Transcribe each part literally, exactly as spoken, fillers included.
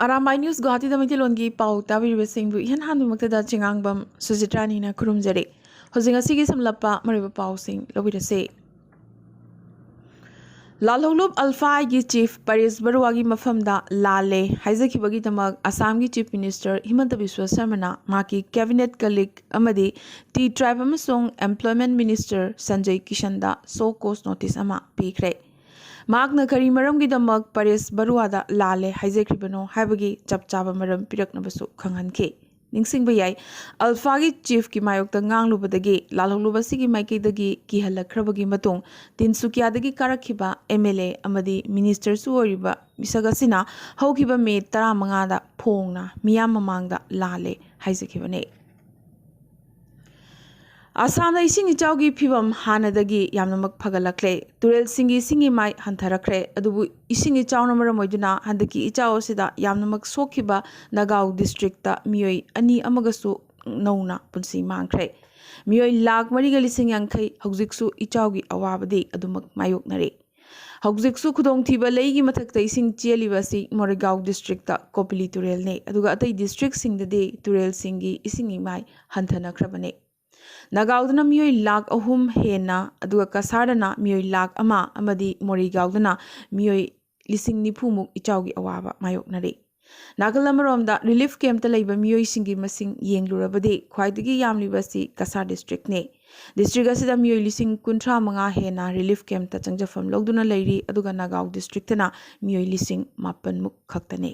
Arambai news ꯒꯨꯋꯥꯍꯥꯇꯤꯗ ꯃꯩꯇꯩꯂꯣꯟꯒꯤ ꯄꯥꯎ ꯇꯥꯕꯤꯔꯤꯕꯁꯤꯡꯕꯨ ꯏꯍꯥꯟ ꯍꯥꯟꯕꯃꯛꯇꯗ ꯆꯤꯉꯥꯡꯕꯝ ꯁꯨꯖꯤꯇ꯭ꯔꯥꯅꯤꯅ ꯈꯨꯔꯨꯝꯖꯔꯤ꯫ ꯍꯧꯖꯤꯛ ꯉꯁꯤꯒꯤ ꯁꯝꯂꯞꯄ ꯃꯔꯨꯑꯣꯏꯕ ꯄꯥꯎꯁꯤꯡ ꯂꯧꯕꯤꯔꯁꯤ꯫ ꯂꯥꯜꯍꯧꯂꯨꯞ ꯑꯜꯐꯥ ꯑꯥꯏꯒꯤ ꯆꯤꯐ ꯄꯔꯦꯁ ꯕꯔꯨꯋꯥꯒꯤ ꯃꯐꯝꯗ ꯂꯥꯜꯂꯦ ꯍꯥꯏꯖꯈꯤꯕꯒꯤꯗꯃꯛ ꯑꯁꯥꯝꯒꯤ ꯆꯤꯐ ꯃꯤꯅꯤꯁꯇꯔ ꯍꯤꯃꯟꯇ ꯕꯤꯁ꯭ꯋ ꯁꯔꯃꯅ ꯃꯍꯥꯛꯀꯤ ꯀꯦꯕꯤꯅꯦꯠ ꯀꯂꯤꯛ ꯑꯃꯗꯤ ꯇꯤ ꯇ꯭ꯔꯥꯏꯕ ꯑꯃꯁꯨꯡ ꯑꯦꯝꯄ꯭ꯂꯣꯏꯃꯦꯟꯠ ꯃꯤꯅꯤꯁꯇꯔ ꯁꯟꯖꯌ ꯀꯤꯁꯟꯗ ꯁꯣ ꯀꯣꯁ ꯅꯣꯇꯤꯁ ꯑꯃ ꯄꯤꯈ꯭ꯔꯦ꯫ ꯃꯍꯥꯛꯅ ꯀꯔꯤ ꯃꯔꯝꯒꯤꯗꯃꯛ ꯄꯔꯦꯁ ꯕꯔꯨꯋꯥꯗ ꯂꯥꯜꯂꯦ ꯍꯥꯏꯖꯈ꯭ꯔꯤꯕꯅꯣ ꯍꯥꯏꯕꯒꯤ ꯆꯞ ꯆꯥꯕ ꯃꯔꯝ ꯄꯤꯔꯛꯅꯕꯁꯨ ꯈꯪꯍꯟꯈꯤ꯫ ꯅꯤꯡꯁꯤꯡꯕ ꯌꯥꯏ, ꯑꯜꯐꯥꯒꯤ ꯆꯤꯐꯀꯤ ꯃꯥꯌꯣꯛꯇ ꯉꯥꯡꯂꯨꯕꯗꯒꯤ ꯂꯥꯜꯍꯧꯂꯨꯕ ꯑꯁꯤꯒꯤ ꯃꯥꯏꯀꯩꯗꯒꯤ ꯀꯤꯍꯜꯂꯛꯈ꯭ꯔꯕꯒꯤ ꯃꯇꯨꯡ, ꯇꯤꯟꯁꯨꯀꯤꯌꯥꯗꯒꯤ ꯀꯥꯔꯛꯈꯤꯕ ꯑꯦꯝ ꯑꯦꯜ ꯑꯦ ꯑꯃꯗꯤ ꯃꯤꯅꯤꯁꯇꯔꯁꯨ ꯑꯣꯏꯔꯤꯕ ꯃꯤꯁꯛ ꯑꯁꯤꯅ ꯍꯧꯈꯤꯕ ꯃꯦ ꯇꯔꯥꯃꯉꯥꯗ ꯐꯣꯡꯅ ꯃꯤꯌꯥꯝ ꯃꯃꯥꯡꯗ ꯂꯥꯜꯂꯦ ꯍꯥꯏꯖꯈꯤꯕꯅꯤ꯫ ꯑꯁꯥꯝꯗ ꯏꯁꯤꯡ ꯏꯆꯥꯎꯒꯤ ꯐꯤꯕꯝ ꯍꯥꯟꯅꯗꯒꯤ ꯌꯥꯝꯅꯃꯛ ꯐꯒꯠꯂꯛꯂꯦ꯫ ꯇꯨꯔꯦꯜꯁꯤꯡꯒꯤ ꯏꯁꯤꯡ ꯏꯃꯥꯏ ꯍꯟꯊꯔꯛꯈ꯭ꯔꯦ, ꯑꯗꯨꯕꯨ ꯏꯁꯤꯡ ꯏꯆꯥꯎꯅ ꯃꯔꯝ ꯑꯣꯏꯗꯨꯅ ꯍꯟꯗꯛꯀꯤ ꯏꯆꯥꯎ ꯑꯁꯤꯗ ꯌꯥꯝꯅꯃꯛ ꯁꯣꯛꯈꯤꯕ ꯅꯒꯥꯎ ꯗꯤꯁꯇ꯭ꯔꯤꯛꯇ ꯃꯤꯑꯣꯏ ꯑꯅꯤ ꯑꯃꯒꯁꯨ ꯅꯧꯅ ꯄꯨꯟꯁꯤ ꯃꯥꯡꯈ꯭ꯔꯦ꯫ ꯃꯤꯑꯣꯏ ꯂꯥꯈ ꯃꯔꯤꯒ ꯂꯤꯁꯤꯡ ꯌꯥꯡꯈꯩ ꯍꯧꯖꯤꯛꯁꯨ ꯏꯆꯥꯎꯒꯤ ꯑꯋꯥꯕꯗꯤ ꯑꯗꯨꯃꯛ ꯃꯥꯌꯣꯛꯅꯔꯤ꯫ ꯍꯧꯖꯤꯛꯁꯨ ꯈꯨꯗꯣꯡꯊꯤꯕ ꯂꯩꯒꯤ ꯃꯊꯛꯇ ꯏꯁꯤꯡ ꯆꯦꯜꯂꯤꯕ ꯑꯁꯤ ꯃꯣꯔꯤꯒꯥꯎ ꯗꯤꯁꯇ꯭ꯔꯤꯛꯇ ꯀꯣꯄꯤꯂꯤ ꯇꯨꯔꯦꯜꯅꯤ, ꯑꯗꯨꯒ ꯑꯇꯩ ꯗꯤꯁꯇ꯭ꯔꯤꯛꯁꯤꯡꯗꯗꯤ ꯇꯨꯔꯦꯜꯁꯤꯡꯒꯤ ꯏꯁꯤꯡ ꯏꯃꯥꯏ ꯍꯟꯊꯅꯈ꯭ꯔꯕꯅꯤ꯫ ꯅꯒꯥꯎꯗꯅ ꯃꯤꯑꯣꯏ ꯂꯥꯈ ꯑꯍꯨꯝ ꯍꯦꯟꯅ, ꯑꯗꯨꯒ ꯀꯁꯥꯔꯗꯅ ꯃꯤꯑꯣꯏ ꯂꯥꯈ ꯑꯃ ꯑꯃꯗꯤ ꯃꯣꯔꯤꯒꯥꯎꯗꯅ ꯃꯤꯑꯣꯏ ꯂꯤꯁꯤꯡ ꯅꯤꯐꯨꯃꯨꯛ ꯏꯆꯥꯎꯒꯤ ꯑꯋꯥꯕ ꯃꯥꯌꯣꯛꯅꯔꯤ꯫ ꯅꯥꯀꯜ ꯑꯃꯔꯣꯝꯗ ꯔꯤꯂꯤꯐ ꯀꯦꯝꯞꯇ ꯂꯩꯕ ꯃꯤꯑꯣꯏꯁꯤꯡꯒꯤ ꯃꯁꯤꯡ ꯌꯦꯡꯂꯨꯔꯕꯗꯤ ꯈ꯭ꯋꯥꯏꯗꯒꯤ ꯌꯥꯝꯂꯤꯕ ꯑꯁꯤ ꯀꯁꯥꯔ ꯗꯤꯁꯇ꯭ꯔꯤꯛꯅꯤ꯫ ꯗꯤꯁꯇ꯭ꯔꯤꯛ ꯑꯁꯤꯗ ꯃꯤꯑꯣꯏ ꯂꯤꯁꯤꯡ ꯀꯨꯟꯊ꯭ꯔꯥ ꯃꯉꯥ ꯍꯦꯟꯅ ꯔꯤꯂꯤꯐ ꯀꯦꯝꯞꯇ ꯆꯪꯖꯐꯝ ꯂꯧꯗꯨꯅ ꯂꯩꯔꯤ, ꯑꯗꯨꯒ ꯅꯒꯥꯎ ꯗꯤꯁꯇ꯭ꯔꯤꯛꯇꯅ ꯃꯤꯑꯣꯏ ꯂꯤꯁꯤꯡ ꯃꯥꯄꯟꯃꯨꯛ ꯈꯛꯇꯅꯤ꯫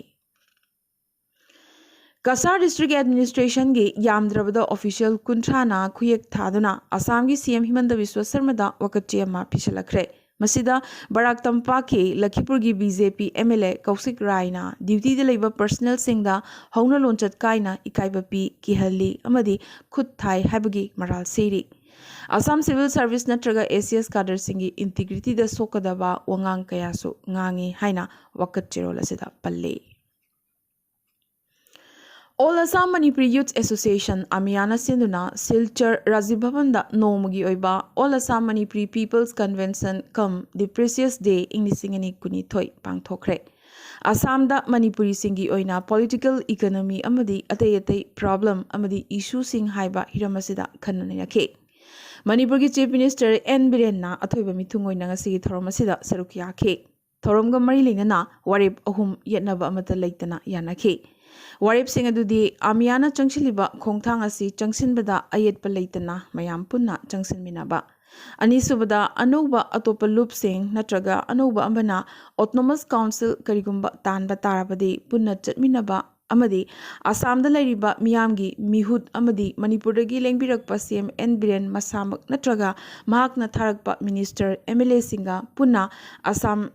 ꯀꯁꯥꯔ ꯗꯤꯁꯇ꯭ꯔꯤꯛ ꯑꯦꯗꯃꯤꯅꯤꯁꯇ꯭ꯔꯦꯁꯟꯒꯤ ꯌꯥꯝꯗ꯭ꯔꯕꯗ ꯑꯣꯐꯤꯁꯤꯌꯦꯜ ꯀꯨꯟꯊ꯭ꯔꯥꯅ ꯈꯨꯌꯦꯛ ꯊꯥꯗꯨꯅ ꯑꯁꯥꯝꯒꯤ ꯁꯤ ꯑꯦꯝ ꯍꯤꯃꯟꯇ ꯕꯤꯁ꯭ꯋ ꯁꯔꯃꯗ ꯋꯥꯀꯠꯆꯦ ꯑꯃ ꯄꯤꯁꯤꯜꯂꯛꯈ꯭ꯔꯦ꯫ ꯃꯁꯤꯗ ꯕꯔꯥꯛ ꯇꯝꯄꯥꯛꯀꯤ ꯂꯈꯤꯄꯨꯔꯒꯤ B J P M L A Kaushik ꯔꯥꯏꯅ ꯗ꯭ꯌꯨꯇꯤꯗ ꯂꯩꯕ ꯄꯔꯁꯅꯦꯜꯁꯤꯡꯗ ꯍꯧꯅ ꯂꯣꯟꯆꯠ ꯀꯥꯏꯅ ꯏꯀꯥꯏꯕ ꯄꯤ, ꯀꯤꯍꯜꯂꯤ ꯑꯃꯗꯤ ꯈꯨꯠ ꯊꯥꯏ ꯍꯥꯏꯕꯒꯤ ꯃꯔꯥꯜ ꯁꯤꯔꯤ꯫ ꯑꯁꯥꯝ ꯁꯤꯚꯤꯜ ꯁꯥꯔꯚꯤꯁ ꯅꯠꯇ꯭ꯔꯒ ꯑꯦ ꯁꯤ ꯑꯦꯁ ꯀꯥꯗꯔꯁꯤꯡꯒꯤ ꯏꯟꯇꯤꯒ꯭ꯔꯤꯇꯤꯗ ꯁꯣꯛꯀꯗꯕ ꯋꯥꯉꯥꯡ ꯀꯌꯥꯁꯨ ꯉꯥꯡꯉꯤ ꯍꯥꯏꯅ ꯋꯥꯀꯠ ꯆꯦꯔꯣꯜ ꯑꯁꯤꯗ ꯄꯜꯂꯤ꯫ All Assam Manipuri youth association, ꯑꯃꯤꯌꯥꯅ ꯁꯤꯟꯗꯨꯅ ꯁꯤꯜꯆꯔ ꯔꯥꯖꯤꯕ ꯚꯕꯟꯗ ꯅꯣꯡꯃꯒꯤ ꯑꯣꯏꯕ all Assam Manipuri people's convention ꯀꯝ ꯗꯤ ꯄ꯭ꯔꯤꯁꯤꯌꯁ ꯗꯦ ꯏꯪ ꯂꯤꯁꯤꯡ ꯑꯅꯤ ꯀꯨꯟꯅꯤꯊꯣꯏ ꯄꯥꯡꯊꯣꯛꯈ꯭ꯔꯦ꯫ ꯑꯁꯥꯝꯗ ꯃꯅꯤꯄꯨꯔꯤꯁꯤꯡꯒꯤ ꯑꯣꯏꯅ political, economy ꯑꯃꯗꯤ ꯑꯇꯩ ꯑꯇꯩ problem ꯑꯃꯗꯤ issueꯁꯤꯡ ꯍꯥꯏꯕ ꯍꯤꯔꯝ ꯑꯁꯤꯗ ꯈꯟꯅ ꯅꯩꯅꯈꯤ꯫ ꯃꯅꯤꯄꯨꯔꯒꯤ Chief Minister ꯑꯦꯟ ꯕꯤꯔꯦꯟꯅ ꯑꯊꯣꯏꯕ ꯃꯤꯊꯨꯡ ꯑꯣꯏꯅ ꯉꯁꯤꯒꯤ ꯊꯧꯔꯝ ꯑꯁꯤꯗ ꯁꯔꯨꯛ ꯌꯥꯈꯤ꯫ ꯊꯧꯔꯝꯒ ꯃꯔꯤ ꯂꯩꯅꯅ ꯋꯥꯔꯦꯞ ꯑꯍꯨꯝ ꯌꯦꯠꯅꯕ ꯑꯃꯠꯇ ꯂꯩꯇꯅ ꯌꯥꯅꯈꯤ꯫ ꯋꯥꯔꯦꯞꯁꯤꯡ ꯑꯗꯨꯗꯤ ꯑꯃꯤꯌꯥꯅ ꯆꯪꯁꯤꯜꯂꯤꯕ ꯈꯣꯡꯊꯥꯡ ꯑꯁꯤ ꯆꯪꯁꯤꯟꯕꯗ ꯑꯌꯦꯠꯄ ꯂꯩꯇꯅ ꯃꯌꯥꯝ ꯄꯨꯟꯅ ꯆꯪꯁꯤꯟꯃꯤꯟꯅꯕ, ꯑꯅꯤꯁꯨꯕꯗ ꯑꯅꯧꯕ ꯑꯇꯣꯞꯄ ꯂꯨꯞꯁꯤꯡ ꯅꯠꯇ꯭ꯔꯒ ꯑꯅꯧꯕ ꯑꯃꯅ autonomous council ꯀꯔꯤꯒꯨꯝꯕ ꯇꯥꯟꯕ ꯇꯥꯔꯕꯗꯤ ꯄꯨꯟꯅ ꯆꯠꯃꯤꯟꯅꯕ ꯑꯃꯗꯤ ꯑꯁꯥꯝꯗ ꯂꯩꯔꯤꯕ ꯃꯤꯌꯥꯝꯒꯤ ꯃꯤꯍꯨꯠ ꯑꯃꯗꯤ ꯃꯅꯤꯄꯨꯔꯗꯒꯤ ꯂꯦꯡꯕꯤꯔꯛꯄ ꯁꯤ ꯑꯦꯝ ꯑꯦꯟ ꯕꯤꯔꯦꯟ ꯃꯁꯥꯃꯛ ꯅꯠꯇ꯭ꯔꯒ ꯃꯍꯥꯛꯅ ꯊꯥꯔꯛꯄ minister, MLAꯁꯤꯡꯒ ꯄꯨꯟꯅ ꯑꯁꯥꯝ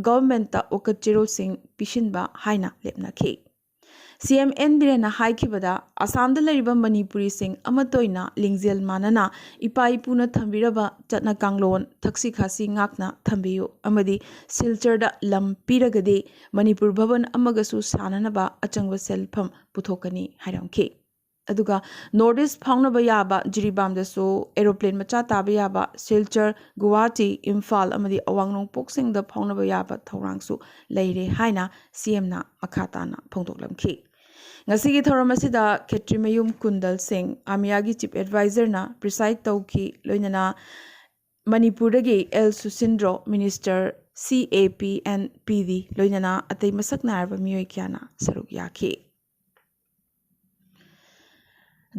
governmentꯇ ꯋꯥꯀꯠ ꯆꯦꯔꯣꯜꯁꯤꯡ ꯄꯤꯁꯤꯟꯕ ꯍꯥꯏꯅ ꯂꯦꯞꯅꯈꯤ꯫ ꯁꯤ ꯑꯦꯝ ꯑꯦꯟ ꯕꯤꯔꯦꯟꯅ ꯍꯥꯏꯈꯤꯕꯗ, ꯑꯁꯥꯝꯗ ꯂꯩꯔꯤꯕ ꯃꯅꯤꯄꯨꯔꯤꯁꯤꯡ ꯑꯃꯠꯇ ꯑꯣꯏꯅ ꯂꯤꯡꯖꯦꯜ ꯃꯥꯟꯅꯅ ꯏꯄꯥ ꯏꯄꯨꯅ ꯊꯝꯕꯤꯔꯕ ꯆꯠꯅ ꯀꯥꯡꯂꯣꯟ ꯊꯛꯁꯤ ꯈꯥꯁꯤ ꯉꯥꯛꯅ ꯊꯝꯕꯤꯌꯨ ꯑꯃꯗꯤ ꯁꯤꯜꯆꯔꯗ ꯂꯝ ꯄꯤꯔꯒꯗꯤ ꯃꯅꯤꯄꯨꯔ ꯚꯕꯟ ꯑꯃꯒꯁꯨ ꯁꯥꯅꯅꯕ ꯑꯆꯪꯕ ꯁꯦꯜꯐꯝ ꯄꯨꯊꯣꯛꯀꯅꯤ ꯍꯥꯏꯔꯝꯈꯤ꯫ ꯑꯗꯨꯒ North East ꯐꯥꯎꯅꯕ ꯌꯥꯕ ꯖꯤꯔꯤꯕꯥꯝꯗꯁꯨ aeroplane ꯃꯆꯥ ꯇꯥꯕ ꯌꯥꯕ ꯁꯤꯜꯆꯔ, ꯒꯨꯋꯥꯍꯥꯇꯤ, ꯏꯝꯐꯥꯜ ꯑꯃꯗꯤ ꯑꯋꯥꯡ ꯅꯣꯡꯄꯣꯛꯁꯤꯡꯗ ꯐꯥꯎꯅꯕ ꯌꯥꯕ ꯊꯧꯔꯥꯡꯁꯨ ꯂꯩꯔꯦ ꯍꯥꯏꯅ ꯁꯤ ꯑꯦꯝꯅ ꯃꯈꯥ ꯇꯥꯅ ꯐꯣꯡꯗꯣꯛꯂꯝꯈꯤ꯫ ꯉꯁꯤꯒꯤ ꯊꯧꯔꯝ ꯑꯁꯤꯗ ꯈꯦꯇ꯭ꯔꯤꯃꯌꯨꯝ ꯀꯨꯟꯗꯜ ꯁꯤꯡ, ꯑꯃꯤꯌꯥꯒꯤ Chief Advisorꯅ preside ꯇꯧꯈꯤ, ꯂꯣꯏꯅꯅ ꯃꯅꯤꯄꯨꯔꯗꯒꯤ L ꯁꯨꯁꯤꯟꯗ꯭ꯔꯣ, Minister C A P and P D, ꯂꯣꯏꯅꯅ ꯑꯇꯩ ꯃꯁꯛ ꯅꯥꯏꯔꯕ ꯃꯤꯑꯣꯏ ꯀꯌꯥꯅ ꯁꯔꯨꯛ ꯌꯥꯈꯤ꯫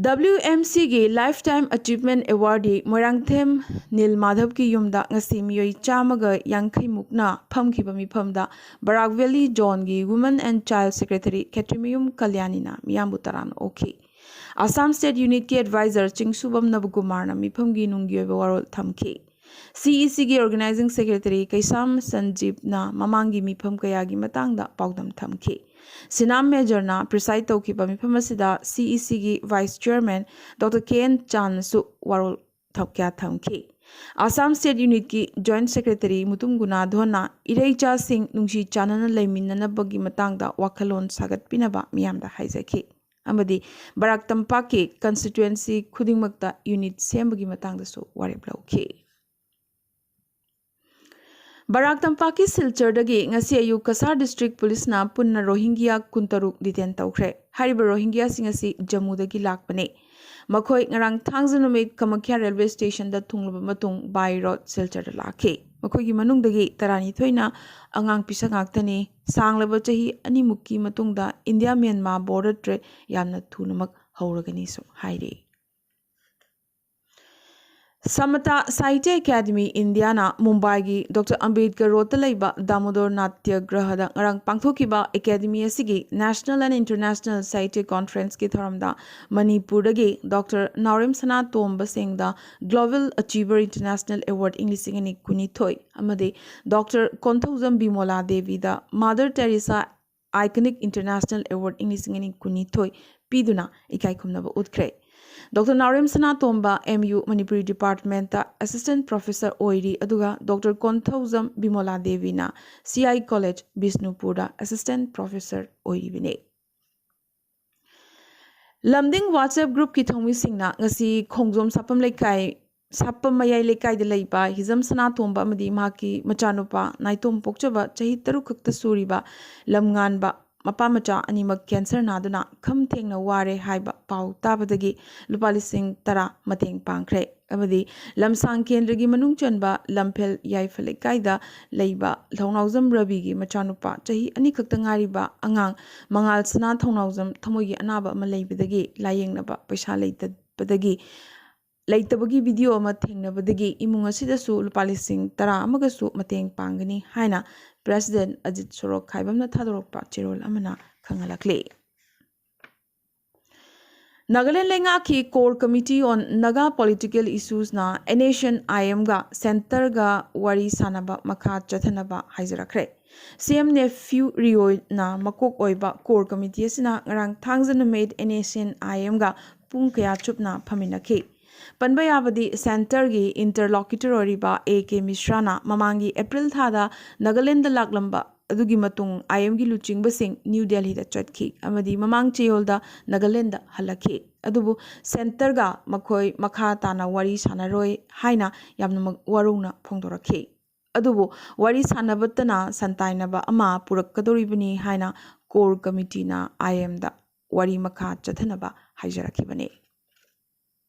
W M Cꯒꯤ Lifetime Achievement Awardee Moirangthem ꯅꯤꯜ ꯃꯥꯙꯕꯀꯤ ꯌꯨꯝꯗ ꯉꯁꯤ ꯃꯤꯑꯣꯏ ꯆꯥꯝꯃꯒ ꯌꯥꯡꯈꯩ ꯃꯨꯛꯅ ꯐꯝꯈꯤꯕ ꯃꯤꯐꯝꯗ ꯕꯔꯥꯛ Valley Zoneꯒꯤ Women and Child Secretary ꯈꯦꯇ꯭ꯔꯤꯃꯌꯨꯝ ꯀꯂꯌꯥꯅꯤꯅ ꯃꯤꯌꯥꯝꯕꯨ ꯇꯔꯥꯝꯅ ꯑꯣꯛꯈꯤ꯫ Assam State Unitꯀꯤ Advisor ꯆꯤꯡꯁꯨꯕꯝ ꯅꯕꯀꯨꯃꯥꯔꯅ ꯃꯤꯐꯝꯒꯤ ꯅꯨꯡꯒꯤ ꯑꯣꯏꯕ ꯋꯥꯔꯣꯜ ꯊꯝꯈꯤ꯫ C E Cꯒꯤ Organizing Secretary ꯀꯩꯁꯥꯝ ꯁꯟꯖꯤꯞꯅ ꯃꯃꯥꯡꯒꯤ ꯃꯤꯐꯝ ꯀꯌꯥꯒꯤ ꯃꯇꯥꯡꯗ ꯄꯥꯎꯗꯝ ꯊꯝꯈꯤ꯫ ꯁꯤꯅꯥꯝ ꯃꯦꯖꯔꯅ preside ꯇꯧꯈꯤꯕ ꯃꯤꯐꯝ ꯑꯁꯤꯗ C E Cꯒꯤ Vice Chairman Doctor K N ꯆꯥꯟꯁꯨ ꯋꯥꯔꯣꯜ ꯊ-, ꯀꯌꯥ ꯊꯝꯈꯤ꯫ Assam State Unitꯀꯤ Joint Secretary Mutum ꯒꯨꯅꯥꯙꯣꯟꯅ ꯏꯔꯩꯆꯥꯁꯤꯡ ꯅꯨꯡꯁꯤ ꯆꯥꯟꯅꯅ ꯂꯩꯃꯤꯟꯅꯅꯕꯒꯤ ꯃꯇꯥꯡꯗ ꯋꯥꯈꯜꯂꯣꯟ ꯁꯥꯒꯠꯄꯤꯅꯕ ꯃꯤꯌꯥꯝꯗ ꯍꯥꯏꯖꯈꯤ ꯑꯃꯗꯤ ꯕꯔꯥꯛ ꯇꯝꯄꯥꯛꯀꯤ constituency ꯈꯨꯗꯤꯡꯃꯛꯇ unit ꯁꯦꯝꯕꯒꯤ ꯃꯇꯥꯡꯗꯁꯨ ꯋꯥꯔꯦꯞ ꯂꯧꯈꯤ꯫ ꯕꯔꯥꯛ ꯇꯝꯄꯥꯛꯀꯤ ꯁꯤꯜꯆꯔꯗꯒꯤ ꯉꯁꯤ ꯑꯌꯨꯛ ꯀꯁꯥꯔ ꯗꯤꯁꯇ꯭ꯔꯤꯛ ꯄꯨꯂꯤꯁꯅ ꯄꯨꯟꯅ ꯔꯣꯍꯤꯡꯒꯤꯌꯥ ꯀꯨꯟꯇꯔꯨꯛ ꯗꯤꯇꯦꯟ ꯇꯧꯈ꯭ꯔꯦ꯫ ꯍꯥꯏꯔꯤꯕ ꯔꯣꯍꯤꯡꯒꯤꯌꯥꯁꯤꯡ ꯑꯁꯤ ꯖꯝꯃꯨꯗꯒꯤ ꯂꯥꯛꯄꯅꯤ꯫ ꯃꯈꯣꯏ ꯉꯔꯥꯡ ꯊꯥꯡꯖ ꯅꯨꯃꯤꯠ ꯀꯃꯈ꯭ꯌꯥ ꯔꯦꯜꯋꯦ ꯁ꯭ꯇꯦꯁꯟꯗ ꯊꯨꯡꯂꯕ ꯃꯇꯨꯡ ꯕꯥꯏ ꯔꯣꯗ ꯁꯤꯜꯆꯔꯗ ꯂꯥꯛꯈꯤ꯫ ꯃꯈꯣꯏꯒꯤ ꯃꯅꯨꯡꯗꯒꯤ ꯇꯔꯥꯅꯤꯊꯣꯏꯅ ꯑꯉꯥꯡ ꯄꯤꯁꯛ ꯉꯥꯛꯇꯅꯤ꯫ ꯁꯥꯡꯂꯕ ꯆꯍꯤ ꯑꯅꯤꯃꯨꯛꯀꯤ ꯃꯇꯨꯡꯗ ꯏꯟꯗꯤꯌꯥ ꯃ꯭ꯌꯥꯟꯃꯥꯔ ꯕꯣꯔꯗꯔ ꯇ꯭ꯔꯦꯗ ꯌꯥꯝꯅ ꯊꯨꯅꯃꯛ ꯍꯧꯔꯒꯅꯤꯁꯨ ꯍꯥꯏꯔꯤ꯫ ꯁꯃꯇꯥ ꯁꯥꯍꯤꯇ꯭ꯌ ꯑꯦꯀꯥꯗꯃꯤ ꯏꯟꯗꯤꯌꯥꯅ ꯃꯨꯝꯕꯥꯏꯒꯤ ꯗꯣꯛꯇꯔ ꯑꯝꯕꯦꯗꯀꯔ ꯔꯣꯗꯇ ꯂꯩꯕ ꯗꯥꯃꯣꯗꯣꯔ ꯅꯥꯇ꯭ꯌꯒ꯭ꯔꯍꯗ ꯉꯔꯥꯡ ꯄꯥꯡꯊꯣꯛꯈꯤꯕ ꯑꯦꯀꯥꯗꯃꯤ ꯑꯁꯤꯒꯤ National and International Sahitya Conferenceꯀꯤ ꯊꯧꯔꯝꯗ ꯃꯅꯤꯄꯨꯔꯗꯒꯤ ꯗꯣꯛꯇꯔ ꯅꯥꯎꯔꯦꯝ ꯁꯅꯥꯇꯣꯝꯕ ꯁꯤꯡꯗ Global Achiever International Award ꯏꯪ ꯂꯤꯁꯤꯡ ꯑꯅꯤ ꯀꯨꯟꯅꯤꯊꯣꯏ ꯑꯃꯗꯤ ꯗꯣꯛꯇꯔ ꯀꯣꯟꯊꯧꯖꯝ ꯕꯤꯃꯣꯂꯥ ꯗꯦꯕꯤꯗ Mother Teresa Iconic International Award ꯏꯪ ꯂꯤꯁꯤꯡ ꯑꯅꯤ ꯀꯨꯟꯅꯤꯊꯣꯏ ꯄꯤꯗꯨꯅ ꯏꯀꯥꯏ ꯈꯨꯝꯅꯕ ꯎꯠꯈ꯭ꯔꯦ꯫ Doctor Naorem Sanatomba M U Manipuri department assistant professor ꯑꯣꯏꯔꯤ, ꯑꯗꯨꯒ ꯗꯣꯛꯇꯔ ꯀꯣꯟꯊꯧꯖꯝ ꯕꯤꯃꯣꯂꯥ ꯗꯦꯕꯤꯅ C I College ꯕꯤꯁꯅꯨꯄꯨꯔꯗ ꯑꯦꯁꯤꯁꯇꯦꯟꯠ ꯄ꯭ꯔꯣꯐꯦꯁꯔ ꯑꯣꯏꯔꯤꯕꯅꯤ꯫ ꯂꯝꯗꯤꯡ WhatsApp groupꯀꯤ ꯊꯧꯃꯤꯁꯤꯡꯅ ꯉꯁꯤ ꯈꯣꯡꯖꯣꯝ ꯁꯥꯄꯝ ꯂꯩꯀꯥꯏ, ꯁꯥꯄꯝ ꯃꯌꯥꯏ ꯂꯩꯀꯥꯏꯗ ꯂꯩꯕ ꯍꯤꯖꯝ ꯁꯅꯥꯇꯣꯝꯕ ꯑꯃꯗꯤ ꯃꯍꯥꯛꯀꯤ ꯃꯆꯥꯅꯨꯄꯥ ꯅꯥꯏꯇꯣꯝ ꯄꯣꯛꯆꯕ ꯆꯍꯤ ꯇꯔꯨꯛ ꯈꯛꯇ ꯁꯨꯔꯤꯕ ꯂꯝꯉꯥꯟꯕ ꯃꯄꯥ ꯃꯆꯥ ꯑꯅꯤꯃꯛ ꯀꯦꯟꯁꯔ ꯅꯥꯗꯨꯅ ꯈꯝ ꯊꯦꯡꯅ ꯋꯥꯔꯦ ꯍꯥꯏꯕ ꯄꯥꯎ ꯇꯥꯕꯗꯒꯤ ꯂꯨꯄꯥ ꯂꯤꯁꯤꯡ ꯇꯔꯥ ꯃꯇꯦꯡ ꯄꯥꯡꯈ꯭ꯔꯦ ꯑꯃꯗꯤ ꯂꯝꯁꯥꯡ ꯀꯦꯟꯗ꯭ꯔꯒꯤ ꯃꯅꯨꯡ ꯆꯟꯕ ꯂꯝꯐꯦꯜ ꯌꯥꯏꯐ ꯂꯩꯀꯥꯏꯗ ꯂꯩꯕ ꯊꯧꯅꯥꯎꯖꯝ ꯔꯕꯤꯒꯤ ꯃꯆꯥꯅꯨꯄꯥ ꯆꯍꯤ ꯑꯅꯤ ꯈꯛꯇ ꯉꯥꯏꯔꯤꯕ ꯑꯉꯥꯡ ꯃꯉꯥꯜ ꯁꯅꯥ ꯊꯧꯅꯥꯎꯖꯝ ꯊꯃꯣꯏꯒꯤ ꯑꯅꯥꯕ ꯑꯃ ꯂꯩꯕꯗꯒꯤ ꯂꯥꯌꯦꯡꯅꯕ ꯄꯩꯁꯥ ꯂꯩꯇꯕꯗꯒꯤ ꯂꯩꯇꯕꯒꯤ ꯚꯤꯗꯤꯑꯣ ꯑꯃ ꯊꯦꯡꯅꯕꯗꯒꯤ ꯏꯃꯨꯡ ꯑꯁꯤꯗꯁꯨ ꯂꯨꯄꯥ ꯂꯤꯁꯤꯡ ꯇꯔꯥ ꯑꯃꯒꯁꯨ ꯃꯇꯦꯡ ꯄꯥꯡꯒꯅꯤ ꯍꯥꯏꯅ ꯄ꯭ꯔꯦꯁꯤꯗꯦꯟꯠ ꯑꯖꯤꯠ ꯁꯣꯔꯣꯛꯈꯥꯏꯕꯝꯅ ꯊꯥꯗꯣꯔꯛꯄ ꯆꯦꯔꯣꯜ ꯑꯃꯅ ꯈꯪꯍꯜꯂꯛꯂꯤ꯫ ꯅꯥꯒꯥꯂꯦꯟ ꯂꯩꯉꯥꯛꯀꯤ Core Committee on Naga Political Issuesꯅ NSCN-IMꯒ ꯁꯦꯟꯇꯔꯒ ꯋꯥꯔꯤ ꯁꯥꯅꯕ ꯃꯈꯥ ꯆꯠꯊꯅꯕ ꯍꯥꯏꯖꯔꯛꯈ꯭ꯔꯦ꯫ CM Neiphiu Rioꯅ ꯃꯀꯣꯛ ꯑꯣꯏꯕ Core Committee ꯑꯁꯤꯅ ꯉꯔꯥꯡ ꯊꯥꯡꯖ ꯅꯨꯃꯤꯠ NSCN-IMꯒ ꯄꯨꯡ ꯀꯌꯥ ꯆꯨꯞꯅ ꯐꯝꯃꯤꯟꯅꯈꯤ꯫ ꯄꯟꯕ ꯌꯥꯕꯗꯤ ꯁꯦꯟꯇꯔꯒꯤ interlocutor ꯑꯣꯏꯔꯤꯕ A K ꯃꯤꯁ꯭ꯔꯥꯅ ꯃꯃꯥꯡꯒꯤ ꯑꯦꯄ꯭ꯔꯤꯜ ꯊꯥꯗ ꯅꯥꯒꯥꯂꯦꯟꯗ ꯂꯥꯛꯂꯝꯕ ꯑꯗꯨꯒꯤ ꯃꯇꯨꯡ IMꯒꯤ ꯂꯨꯆꯤꯡꯕꯁꯤꯡ ꯅ꯭ꯌꯨ ꯗꯦꯜꯍꯤꯗ ꯆꯠꯈꯤ ꯑꯃꯗꯤ ꯃꯃꯥꯡ ꯆꯌꯣꯜꯗ ꯅꯥꯒꯥꯂꯦꯟꯗ ꯍꯜꯂꯛꯈꯤ꯫ ꯑꯗꯨꯕꯨ ꯁꯦꯟꯇꯔꯒ ꯃꯈꯣꯏ ꯃꯈꯥ ꯇꯥꯅ ꯋꯥꯔꯤ ꯁꯥꯟꯅꯔꯣꯏ ꯍꯥꯏꯅ ꯌꯥꯝꯅꯃꯛ ꯋꯥꯔꯧꯅ ꯐꯣꯡꯗꯣꯔꯛꯈꯤ꯫ ꯑꯗꯨꯕꯨ ꯋꯥꯔꯤ ꯁꯥꯟꯅꯕꯇꯅ ꯁꯟꯇꯥꯏꯅꯕ ꯑꯃ ꯄꯨꯔꯛꯀꯗꯧꯔꯤꯕꯅꯤ ꯍꯥꯏꯅ core committeeꯅ IMꯗ ꯋꯥꯔꯤ ꯃꯈꯥ ꯆꯠꯊꯅꯕ ꯍꯥꯏꯖꯔꯛꯈꯤꯕꯅꯤ꯫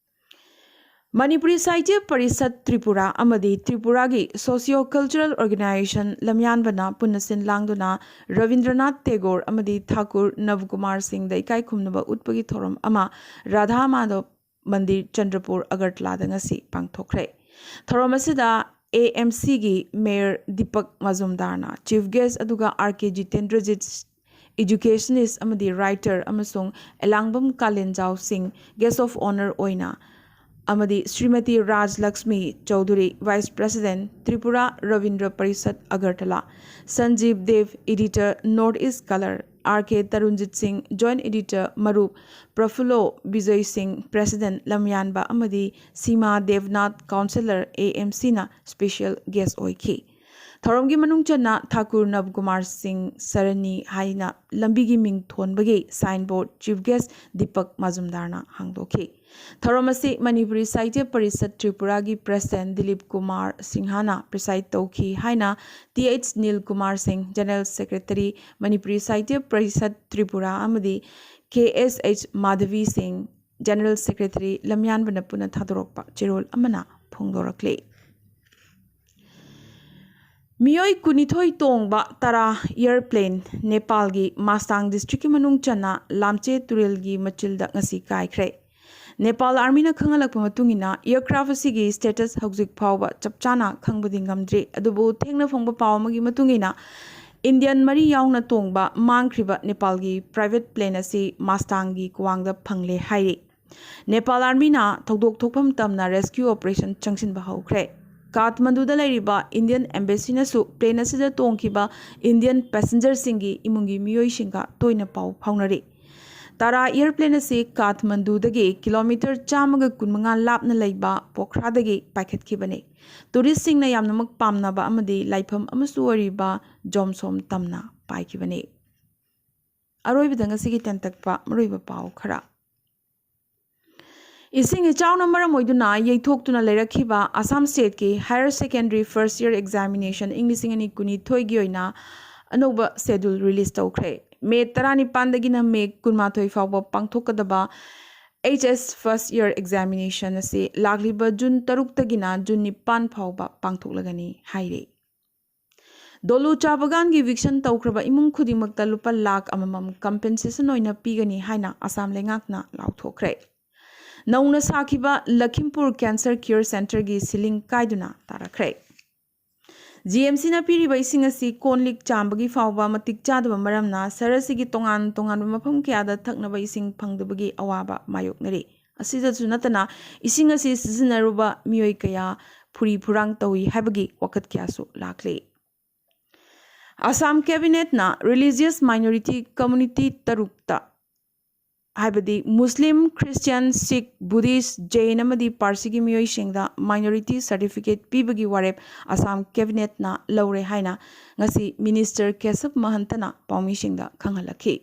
ꯃꯅꯤꯄꯨꯔꯤ ꯁꯥꯍꯤꯇ꯭ꯌ ꯄꯔꯤꯁꯠ ꯇ꯭ꯔꯤꯄꯨꯔꯥ ꯑꯃꯗꯤ ꯇ꯭ꯔꯤꯄꯨꯔꯥꯒꯤ Socio Cultural Organization ꯂꯝꯌꯥꯟꯕꯅ ꯄꯨꯟꯅ ꯁꯤꯟ ꯂꯥꯡꯗꯨꯅ ꯔꯕꯤꯟꯗ꯭ꯔꯅꯥꯊ ꯇꯦꯒꯣꯔ ꯑꯃꯗꯤ ꯊꯥꯀꯨꯔ ꯅꯕꯀꯨꯃꯥꯔ ꯁꯤꯡꯗ ꯏꯀꯥꯏ ꯈꯨꯝꯅꯕ ꯎꯠꯄꯒꯤ ꯊꯧꯔꯝ ꯑꯃ ꯔꯥꯙꯥ ꯃꯥꯙꯕ ꯃꯟꯗꯤꯔ, ꯆꯟꯗ꯭ꯔꯄꯨꯔ, ꯑꯒꯔꯇꯂꯥꯗ ꯉꯁꯤ ꯄꯥꯡꯊꯣꯛꯈ꯭ꯔꯦ꯫ ꯊꯧꯔꯝ ꯑꯁꯤꯗ AMCꯒꯤ Mayor ꯗꯤꯄꯛ ꯃꯖꯨꯝꯗꯥꯔꯅ chief guest, ꯑꯗꯨꯒ RK ꯖꯤꯇꯦꯟꯗ꯭ꯔꯖꯤꯠ, educationist ꯑꯃꯗꯤ writer, ꯑꯃꯁꯨꯡ ꯑꯦꯂꯥꯡꯕꯝ ꯀꯥꯂꯦꯟꯖꯥꯎ ꯁꯤꯡ guest of honour ꯑꯣꯏꯅ, ꯑꯃꯗꯤ ꯁ꯭ꯔꯤꯃꯇꯤ ꯔꯥꯖꯂꯛꯁꯃꯤ ꯆꯧꯙꯨꯔꯤ, vice president, ꯇ꯭ꯔꯤꯄꯨꯔꯥ ꯔꯕꯤꯟꯗ꯭ꯔ ꯄꯔꯤꯁꯠ, ꯑꯒꯔꯇꯂꯥ, ꯁꯟꯖꯤꯕ ꯗꯦꯕ, editor, North East Colour, RK ꯇꯔꯨꯟꯖꯤꯠ ꯁꯤꯡ, joint editor, ꯃꯔꯨꯞ, ꯄ꯭ꯔꯐꯨꯜꯂꯣ ꯕꯤꯖꯣꯏ ꯁꯤꯡ, president, ꯂꯝꯌꯥꯟꯕ, ꯑꯃꯗꯤ ꯁꯤꯃꯥ ꯗꯦꯕꯅꯥꯊ, councillor, AMCꯅ special guest ꯑꯣꯏꯈꯤ꯫ ꯊꯧꯔꯝꯒꯤ ꯃꯅꯨꯡ ꯆꯟꯅ ꯊꯥꯀꯨꯔ ꯅꯕꯀꯨꯃꯥꯔ ꯁꯤꯡ ꯁꯔꯅꯤ ꯍꯥꯏꯅ ꯂꯝꯕꯤꯒꯤ ꯃꯤꯡ ꯊꯣꯟꯕꯒꯤ signboard chief guest ꯗꯤꯄꯛ ꯃꯖꯨꯝꯗꯥꯔꯅ ꯍꯥꯡꯗꯣꯛꯈꯤ꯫ ꯊꯧꯔꯝ ꯑꯁꯤ ꯃꯅꯤꯄꯨꯔꯤ ꯁꯥꯍꯤꯇ꯭ꯌ ꯄꯔꯤꯁꯠ ꯇ꯭ꯔꯤꯄꯨꯔꯥꯒꯤ president ꯗꯤꯂꯤꯞ ꯀꯨꯃꯥꯔ ꯁꯤꯡꯍꯅ preside ꯇꯧꯈꯤ ꯍꯥꯏꯅ Th ꯅꯤꯜ ꯀꯨꯃꯥꯔ ꯁꯤꯡ, general secretary, ꯃꯅꯤꯄꯨꯔꯤ ꯁꯥꯍꯤꯇ꯭ꯌ ꯄꯔꯤꯁꯠ ꯇ꯭ꯔꯤꯄꯨꯔꯥ, ꯑꯃꯗꯤ KSH ꯃꯥꯙꯕꯤ ꯁꯤꯡ, general secretary, ꯂꯝꯌꯥꯟꯕꯅ ꯄꯨꯟꯅ ꯊꯥꯗꯣꯔꯛꯄ ꯆꯦꯔꯣꯜ ꯑꯃꯅ ꯐꯣꯡꯗꯣꯔꯛꯂꯤ꯫ ꯃꯤꯑꯣꯏ ꯀꯨꯟꯅꯤꯊꯣꯏ ꯇꯣꯡꯕ ꯇꯔꯥ airplane ꯅꯦꯄꯥꯜꯒꯤ ꯃꯥꯁꯇꯥꯡ districtꯀꯤ ꯃꯅꯨꯡ ꯆꯟꯅ ꯂꯥꯝꯆꯦ ꯇꯨꯔꯦꯜꯒꯤ ꯃꯆꯤꯜꯗ ꯉꯁꯤ ꯀꯥꯏꯈ꯭ꯔꯦ꯫ ꯅꯦꯄꯥꯜ armyꯅ ꯈꯪꯍꯜꯂꯛꯄ ꯃꯇꯨꯡ ꯏꯟꯅ, aircraft ꯑꯁꯤꯒꯤ status ꯍꯧꯖꯤꯛ ꯐꯥꯎꯕ ꯆꯞ ꯆꯥꯅ ꯈꯪꯕꯗꯤ ꯉꯝꯗ꯭ꯔꯤ, ꯑꯗꯨꯕꯨ ꯊꯦꯡꯅ ꯐꯪꯕ ꯄꯥꯎ ꯑꯃꯒꯤ ꯃꯇꯨꯡ ꯏꯟꯅ, Indian ꯃꯔꯤ ꯌꯥꯎꯅ ꯇꯣꯡꯕ ꯃꯥꯡꯈ꯭ꯔꯤꯕ ꯅꯦꯄꯥꯜꯒꯤ private plane ꯑꯁꯤ ꯃꯥꯁꯇꯥꯡꯒꯤ ꯀ꯭ꯋꯥꯡꯗ ꯐꯪꯂꯦ ꯍꯥꯏꯔꯤ꯫ ꯅꯦꯄꯥꯜ armyꯅ ꯊꯧꯗꯣꯛ ꯊꯣꯛꯐꯝ ꯇꯝꯅ rescue operation ꯆꯪꯁꯤꯟꯕ ꯍꯧꯈ꯭ꯔꯦ꯫ ꯀꯥꯊꯃꯟꯗꯨꯗ ꯂꯩꯔꯤꯕ Indian embassyꯅꯁꯨ plane ꯑꯁꯤꯗ ꯇꯣꯡꯈꯤꯕ Indian passengerꯁꯤꯡꯒꯤ ꯏꯃꯨꯡꯒꯤ ꯃꯤꯑꯣꯏꯁꯤꯡꯒ ꯇꯣꯏꯅ ꯄꯥꯎ ꯐꯥꯎꯅꯔꯤ꯫ ꯇꯥꯔꯥ airplane ꯑꯁꯤ ꯀꯥꯊꯃꯟꯗꯨꯗꯒꯤ kilometre ꯆꯥꯝꯃꯒ ꯀꯨꯟꯃꯉꯥ ꯂꯥꯞꯅ ꯂꯩꯕ ꯄꯣꯈ꯭ꯔꯥꯗꯒꯤ ꯄꯥꯏꯈꯠꯈꯤꯕꯅꯤ꯫ Touristꯁꯤꯡꯅ ꯌꯥꯝꯅꯃꯛ ꯄꯥꯝꯅꯕ ꯑꯃꯗꯤ ꯂꯥꯏꯐꯝ ꯑꯃꯁꯨ ꯑꯣꯏꯔꯤꯕ ꯖꯣꯝꯁꯣꯝ ꯇꯝꯅ ꯄꯥꯏꯈꯤꯕꯅꯤ꯫ ꯑꯔꯣꯏꯕꯗ ꯉꯁꯤꯒꯤ ꯇꯦꯟꯇꯛꯄ ꯃꯔꯨꯑꯣꯏꯕ ꯄꯥꯎ ꯈꯔ꯫ ꯏꯁꯤꯡ ꯏꯆꯥꯎꯅ ꯃꯔꯝ ꯑꯣꯏꯗꯨꯅ ꯌꯩꯊꯣꯛꯇꯨꯅ ꯂꯩꯔꯛꯈꯤꯕ ꯑꯁꯥꯝ ꯁ꯭ꯇꯦꯠꯀꯤ higher secondary first year examination ꯏꯪ ꯂꯤꯁꯤꯡ ꯑꯅꯤ ꯀꯨꯟꯅꯤꯊꯣꯏꯒꯤ ꯑꯣꯏꯅ ꯑꯅꯧꯕ ꯁꯦꯗꯨꯜ ꯔꯤꯂꯤꯖ ꯇꯧꯈ꯭ꯔꯦ꯫ ꯃꯦ ꯇꯔꯥꯅꯤꯄꯥꯟꯗꯒꯤꯅ ꯃꯦ ꯀꯨꯟꯃꯥꯊꯣꯏ ꯐꯥꯎꯕ ꯄꯥꯡꯊꯣꯛꯀꯗꯕ ꯑꯩꯆ ꯑꯦꯁ ꯐꯥꯔꯁ ꯏꯌꯔ ꯑꯦꯛꯖꯥꯃꯤꯅꯦꯁꯟ ꯑꯁꯤ ꯂꯥꯛꯂꯤꯕ ꯖꯨꯟ ꯇꯔꯨꯛꯇꯒꯤꯅ ꯖꯨꯟ ꯅꯤꯄꯥꯟ ꯐꯥꯎꯕ ꯄꯥꯡꯊꯣꯛꯂꯒꯅꯤ ꯍꯥꯏꯔꯤ꯫ ꯗꯣꯂꯨ ꯆꯥ ꯕꯒꯥꯟꯒꯤ ꯏꯚꯤꯛꯁꯟ ꯇꯧꯈ꯭ꯔꯕ ꯏꯃꯨꯡ ꯈꯨꯗꯤꯡꯃꯛꯇ ꯂꯨꯄꯥ ꯂꯥꯈ ꯑꯃꯃꯝ ꯀꯝꯄꯦꯟꯁꯦꯁꯟ ꯑꯣꯏꯅ ꯄꯤꯒꯅꯤ ꯍꯥꯏꯅ ꯑꯁꯥꯝ ꯂꯩꯉꯥꯛꯅ ꯂꯥꯎꯊꯣꯛꯈ꯭ꯔꯦ꯫ ꯅꯧꯅ ꯁꯥꯈꯤꯕ ꯂꯈꯤꯝꯄꯨꯔ ꯀꯦꯟꯁꯔ ꯀꯤꯌꯔ ꯁꯦꯟꯇꯔꯒꯤ ꯁꯤꯂꯤꯡ ꯀꯥꯏꯗꯨꯅ ꯇꯥꯔꯛꯈ꯭ꯔꯦ꯫ ꯖꯤ ꯑꯦꯝ ꯁꯤꯅ ꯄꯤꯔꯤꯕ ꯏꯁꯤꯡ ꯑꯁꯤ ꯀꯣꯟ ꯂꯤꯛ ꯆꯥꯝꯕꯒꯤ ꯐꯥꯎꯕ ꯃꯇꯤꯛ ꯆꯥꯗꯕ ꯃꯔꯝꯅ ꯁꯍꯔ ꯑꯁꯤꯒꯤ ꯇꯣꯉꯥꯟ ꯇꯣꯉꯥꯟꯕ ꯃꯐꯝ ꯀꯌꯥꯗ ꯊꯛꯅꯕ ꯏꯁꯤꯡ ꯐꯪꯗꯕꯒꯤ ꯑꯋꯥꯕ ꯃꯥꯌꯣꯛꯅꯔꯤ꯫ ꯑꯁꯤꯗꯁꯨ ꯅꯠꯇꯅ, ꯏꯁꯤꯡ ꯑꯁꯤ ꯁꯤꯖꯤꯟꯅꯔꯨꯕ ꯃꯤꯑꯣꯏ ꯀꯌꯥ ꯐꯨꯔꯤ ꯐꯨꯔꯥꯡ ꯇꯧꯏ ꯍꯥꯏꯕꯒꯤ ꯋꯥꯀꯠ ꯀꯌꯥꯁꯨ ꯂꯥꯛꯂꯤ꯫ ꯑꯁꯥꯝ ꯀꯦꯕꯤꯅꯦꯠꯅ ꯔꯤꯂꯤꯖꯤꯌꯁ ꯃꯥꯏꯅꯣꯔꯤꯇꯤ ꯀꯝꯃ꯭ꯌꯨꯅꯤꯇꯤ ꯇꯔꯨꯛꯇ, ꯍꯥꯏꯕꯗꯤ ꯃꯨꯁꯂꯤꯝ, ꯈ꯭ꯔꯤꯁꯇꯤꯌꯥꯟ, ꯁꯤꯈ, ꯕꯨꯙꯤꯁ꯭ꯠ, ꯖꯩꯟ ꯑꯃꯗꯤ ꯄꯥꯔꯁꯤꯒꯤ ꯃꯤꯑꯣꯏꯁꯤꯡꯗ ꯃꯥꯏꯅꯣꯔꯤꯇꯤ ꯁꯥꯔꯇꯤꯐꯤꯀꯦꯠ ꯄꯤꯕꯒꯤ ꯋꯥꯔꯦꯞ ꯑꯁꯥꯝ ꯀꯦꯕꯤꯅꯦꯠꯅ ꯂꯧꯔꯦ ꯍꯥꯏꯅ ꯉꯁꯤ ꯃꯤꯅꯤꯁꯇꯔ ꯀꯦꯁꯕ ꯃꯍꯟꯇꯅ ꯄꯥꯎꯃꯤꯁꯤꯡꯗ ꯈꯪꯍꯜꯂꯛꯈꯤ꯫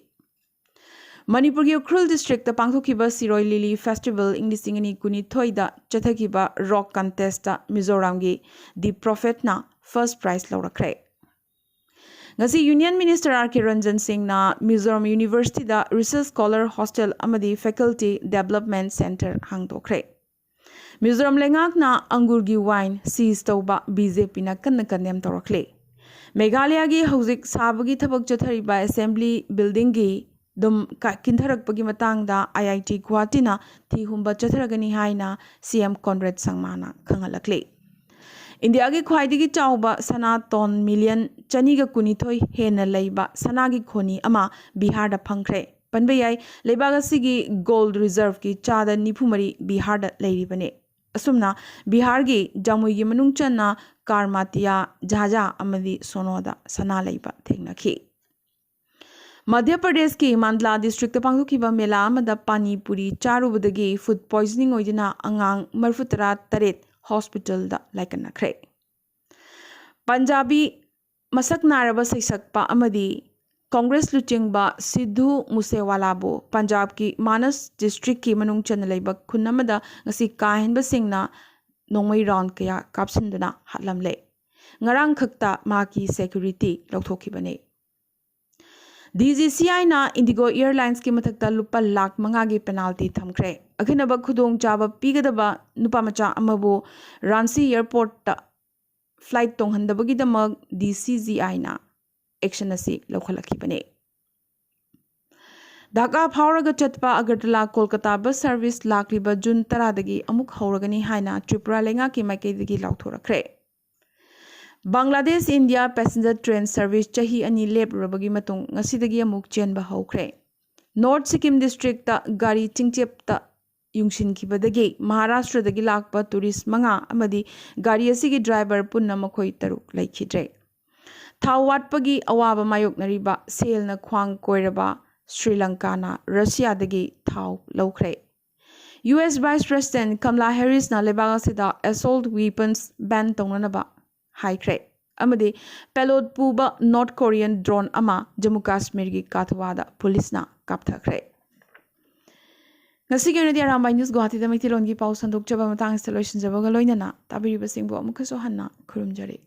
ꯃꯅꯤꯄꯨꯔꯒꯤ ꯎꯈ꯭ꯔꯨꯜ ꯗꯤꯁꯇ꯭ꯔꯤꯛꯇ ꯄꯥꯡꯊꯣꯛꯈꯤꯕ ꯁꯤꯔꯣꯏ ꯂꯤꯂꯤ ꯐꯦꯁꯇꯤꯚꯦꯜ ꯏꯪ ꯂꯤꯁꯤꯡ ꯑꯅꯤ ꯀꯨꯟꯅꯤꯊꯣꯏꯗ ꯆꯠꯊꯈꯤꯕ ꯔꯣꯛ ꯀꯟꯇꯦꯁꯇ ꯃꯤꯖꯣꯔꯥꯝꯒꯤ ꯗꯤ ꯄ꯭ꯔꯣꯐꯦꯠꯅ ꯐꯥꯔꯁ ꯄ꯭ꯔꯥꯏꯖ ꯂꯧꯔꯛꯈ꯭ꯔꯦ꯫ ꯉꯁꯤ ꯌꯨꯅꯤꯌꯟ ꯃꯤꯅꯤꯁꯇꯔ ꯑꯥꯔ ꯀꯦ ꯔꯟꯖꯟ ꯁꯤꯡꯅ ꯃꯤꯖꯣꯔꯥꯝ ꯌꯨꯅꯤꯚꯔꯁꯤꯇꯤꯗ ꯔꯤꯁꯔꯆ ꯁ꯭ꯀꯣꯂꯔ ꯍꯣꯁꯇꯦꯜ ꯑꯃꯗꯤ ꯐꯦꯀꯜꯇꯤ ꯗꯦꯕꯂꯞꯃꯦꯟꯠ ꯁꯦꯟꯇꯔ ꯍꯥꯡꯗꯣꯛꯈ꯭ꯔꯦ꯫ ꯃꯤꯖꯣꯔꯥꯝ ꯂꯩꯉꯥꯛꯅ ꯑꯪꯒꯨꯔꯒꯤ ꯋꯥꯏꯟ ꯁꯤꯖ ꯇꯧꯕ ꯕꯤ ꯖꯦ ꯄꯤꯅ ꯀꯟꯅ ꯀꯟꯗꯦꯝ ꯇꯧꯔꯛꯂꯤ꯫ ꯃꯦꯘꯥꯂꯌꯥꯒꯤ ꯍꯧꯖꯤꯛ ꯁꯥꯕꯒꯤ ꯊꯕꯛ ꯆꯠꯊꯔꯤꯕ ꯑꯦꯁꯦꯝꯕ꯭ꯂꯤ ꯕꯤꯜꯗꯤꯡꯒꯤ ꯑꯗꯨꯝ ꯀ-, ꯀꯤꯟꯊꯔꯛꯄꯒꯤ ꯃꯇꯥꯡꯗ ꯑꯥꯏ ꯑꯥꯏ ꯇꯤ ꯒꯨꯋꯥꯍꯥꯇꯤꯅ ꯊꯤ ꯍꯨꯝꯕ ꯆꯠꯊꯔꯒꯅꯤ ꯍꯥꯏꯅ ꯁꯤ ꯑꯦꯝ ꯀꯣꯟꯔꯦꯗ ꯁꯪꯃꯥꯅ ꯈꯪꯍꯜꯂꯛꯂꯤ꯫ ꯏꯟꯗꯤꯌꯥꯒꯤ ꯈ꯭ꯋꯥꯏꯗꯒꯤ ꯆꯥꯎꯕ ꯁꯅꯥ ꯇꯣꯟ ꯃꯤꯂꯤꯌꯟ ꯆꯅꯤꯒ ꯀꯨꯟꯅꯤꯊꯣꯏ ꯍꯦꯟꯅ ꯂꯩꯕ ꯁꯅꯥꯒꯤ ꯈꯣꯅꯤ ꯑꯃ ꯕꯤꯍꯥꯔꯗ ꯐꯪꯈ꯭ꯔꯦ꯫ ꯄꯟꯕ ꯌꯥꯏ, ꯂꯩꯕꯥꯛ ꯑꯁꯤꯒꯤ ꯒꯣꯜꯗ ꯔꯤꯖꯔꯚꯀꯤ ꯆꯥꯗ ꯅꯤꯐꯨ ꯃꯔꯤ ꯕꯤꯍꯥꯔꯗ ꯂꯩꯔꯤꯕꯅꯤ꯫ ꯑꯁꯨꯝꯅ ꯕꯤꯍꯥꯔꯒꯤ ꯖꯥꯃꯨꯏꯒꯤ ꯃꯅꯨꯡ ꯆꯟꯅ ꯀꯥꯔꯃꯥꯇꯤꯌꯥ, ꯖꯥꯖꯥ ꯑꯃꯗꯤ ꯁꯣꯅꯣꯗ ꯁꯅꯥ ꯂꯩꯕ ꯊꯦꯡꯅꯈꯤ꯫ ꯃꯙ꯭ꯌ ꯄ꯭ꯔꯗꯦꯁꯀꯤ ꯃꯥꯟꯗꯂꯥ ꯗꯤꯁꯇ꯭ꯔꯤꯛꯇ ꯄꯥꯡꯊꯣꯛꯈꯤꯕ ꯃꯦꯂꯥ ꯑꯃꯗ ꯄꯥꯅꯤ ꯄꯨꯔꯤ ꯆꯥꯔꯨꯕꯗꯒꯤ ꯐꯨꯗ ꯄꯣꯏꯖꯅꯤꯡ ꯑꯣꯏꯗꯨꯅ ꯑꯉꯥꯡ ꯃꯔꯤꯐꯨꯇꯔꯥ ꯇꯔꯦꯠ ꯍꯣꯁꯄꯤꯇꯥꯜꯗ ꯂꯥꯏꯀꯠꯅꯈ꯭ꯔꯦ꯫ ꯄꯟꯖꯥꯕꯤ ꯃꯁꯛ ꯅꯥꯏꯔꯕ ꯁꯩꯁꯛꯄ ꯑꯃꯗꯤ ꯀꯣꯡꯒ꯭ꯔꯦꯁ ꯂꯨꯆꯤꯡꯕ ꯁꯤꯙꯨ ꯃꯨꯁꯦꯋꯥꯂꯥꯕꯨ ꯄꯟꯖꯥꯕꯀꯤ ꯃꯥꯅꯁ ꯗꯤꯁꯇ꯭ꯔꯤꯛꯀꯤ ꯃꯅꯨꯡ ꯆꯟꯅ ꯂꯩꯕ ꯈꯨꯟ ꯑꯃꯗ ꯉꯁꯤ ꯀꯥ ꯍꯦꯟꯕꯁꯤꯡꯅ ꯅꯣꯡꯃꯩ ꯔꯥꯎꯟ ꯀꯌꯥ ꯀꯥꯞꯁꯤꯟꯗꯨꯅ ꯍꯥꯠꯂꯝꯂꯦ꯫ ꯉꯔꯥꯡ ꯈꯛꯇ ꯃꯍꯥꯛꯀꯤ ꯁꯦꯀ꯭ꯌꯨꯔꯤꯇꯤ ꯂꯧꯊꯣꯛꯈꯤꯕꯅꯤ꯫ ꯗꯤ ꯖꯤ ꯁꯤ ꯑꯥꯏꯅ ꯏꯟꯗꯤꯒꯣ ꯑꯦꯌꯔꯂꯥꯏꯟꯁꯀꯤ ꯃꯊꯛꯇ ꯂꯨꯄꯥ ꯂꯥꯈ ꯃꯉꯥꯒꯤ ꯄꯦꯅꯥꯜꯇꯤ ꯊꯝꯈ꯭ꯔꯦ꯫ ꯑꯈꯟꯅꯕ ꯈꯨꯗꯣꯡꯆꯥꯕ ꯄꯤꯒꯗꯕ ꯅꯨꯄꯥ ꯃꯆꯥ ꯑꯃꯕꯨ ꯔꯥꯟꯁꯤ ꯑꯦꯌꯔꯄꯣꯔꯠꯇ ꯐ꯭ꯂꯥꯏꯠ ꯇꯣꯡꯍꯟꯗꯕꯒꯤꯗꯃꯛ ꯗꯤ ꯁꯤ ꯖꯤ ꯑꯥꯏꯅ ꯑꯦꯛꯁꯟ ꯑꯁꯤ ꯂꯧꯈꯠꯂꯛꯈꯤꯕꯅꯤ꯫ ꯙꯥꯀꯥ ꯐꯥꯎꯔꯒ ꯆꯠꯄ ꯑꯒꯔꯇꯂꯥ ꯀꯣꯜꯀꯇꯥ ꯕꯁ ꯁꯔꯚꯤꯁ ꯂꯥꯛꯂꯤꯕ ꯖꯨꯟ ꯇꯔꯥꯗꯒꯤ ꯑꯃꯨꯛ ꯍꯧꯔꯒꯅꯤ ꯍꯥꯏꯅ ꯇ꯭ꯔꯤꯄꯨꯔꯥ ꯂꯩꯉꯥꯛꯀꯤ ꯃꯥꯏꯀꯩꯗꯒꯤ ꯂꯥꯎꯊꯣꯔꯛꯈ꯭ꯔꯦ꯫ Bangladesh India passenger train service ꯆꯍꯤ ꯑꯅꯤ ꯂꯦꯞꯂꯨꯔꯕꯒꯤ ꯃꯇꯨꯡ ꯉꯁꯤꯗꯒꯤ ꯑꯃꯨꯛ ꯆꯦꯟꯕ ꯍꯧꯈ꯭ꯔꯦ꯫ ꯅꯣꯔꯠ ꯁꯤꯛꯀꯤꯝ ꯗꯤꯁꯇ꯭ꯔꯤꯛꯇ ꯒꯥꯔꯤ ꯆꯤꯡꯆꯦꯞꯇ ꯌꯨꯡꯁꯤꯟꯈꯤꯕꯗꯒꯤ ꯃꯍꯥꯔꯥꯁꯇ꯭ꯔꯗꯒꯤ ꯂꯥꯛꯄ ꯇꯨꯔꯤꯁ ꯃꯉꯥ ꯑꯃꯗꯤ ꯒꯥꯔꯤ ꯑꯁꯤꯒꯤ ꯗ꯭ꯔꯥꯏꯚꯔ ꯄꯨꯟꯅ ꯃꯈꯣꯏ ꯇꯔꯨꯛ ꯂꯩꯈꯤꯗ꯭ꯔꯦ꯫ ꯊꯥꯎ ꯋꯥꯠꯄꯒꯤ ꯑꯋꯥꯕ ꯃꯥꯌꯣꯛꯅꯔꯤꯕ ꯁꯦꯜꯅ ꯈ꯭ꯋꯥꯡ ꯀꯣꯏꯔꯕ ꯁ꯭ꯔꯤ ꯂꯪꯀꯥꯅ ꯔꯁꯤꯌꯥꯗꯒꯤ ꯊꯥꯎ ꯂꯧꯈ꯭ꯔꯦ꯫ ꯌꯨ ꯑꯦꯁ ꯚꯥꯏꯁ ꯄ꯭ꯔꯦꯁꯤꯗꯦꯟꯠ ꯀꯝꯂꯥ ꯍꯦꯔꯤꯁꯅ ꯂꯩꯕꯥꯛ ꯑꯁꯤꯗ ꯑꯦꯁꯣꯜꯠ ꯋꯦꯄꯟꯁ ꯕꯦꯟ ꯇꯧꯅꯅꯕ ꯍꯥꯏꯈ꯭ꯔꯦ ꯑꯃꯗꯤ ꯄꯦꯂꯣꯠ ꯄꯨꯕ ꯅꯣꯔꯠ ꯀꯣꯔꯤꯌꯟ ꯗ꯭ꯔꯣꯟ ꯑꯃ ꯖꯝꯃꯨ ꯀꯥꯁꯃꯤꯔꯒꯤ ꯀꯥꯊꯨꯋꯥꯗ ꯄꯨꯂꯤꯁꯅ ꯀꯥꯞꯊꯈ꯭ꯔꯦ꯫ ꯉꯁꯤꯒꯤ ꯑꯣꯏꯅꯗꯤ ꯑꯔꯥꯝꯕꯥꯏ ꯅ꯭ꯌꯨꯁ ꯒꯨꯋꯥꯍꯥꯇꯤꯗ ꯃꯩꯇꯩꯂꯣꯟꯒꯤ ꯄꯥꯎ ꯁꯟꯗꯣꯛꯆꯕ ꯃꯇꯥꯡ ꯑꯁꯤꯗ ꯂꯣꯏꯁꯤꯟꯖꯕꯒ ꯂꯣꯏꯅꯅ ꯇꯥꯕꯤꯔꯤꯕꯁꯤꯡꯕꯨ ꯑꯃꯨꯛꯀꯁꯨ ꯍꯟꯅ ꯈꯨꯔꯨꯝꯖꯔꯤ꯫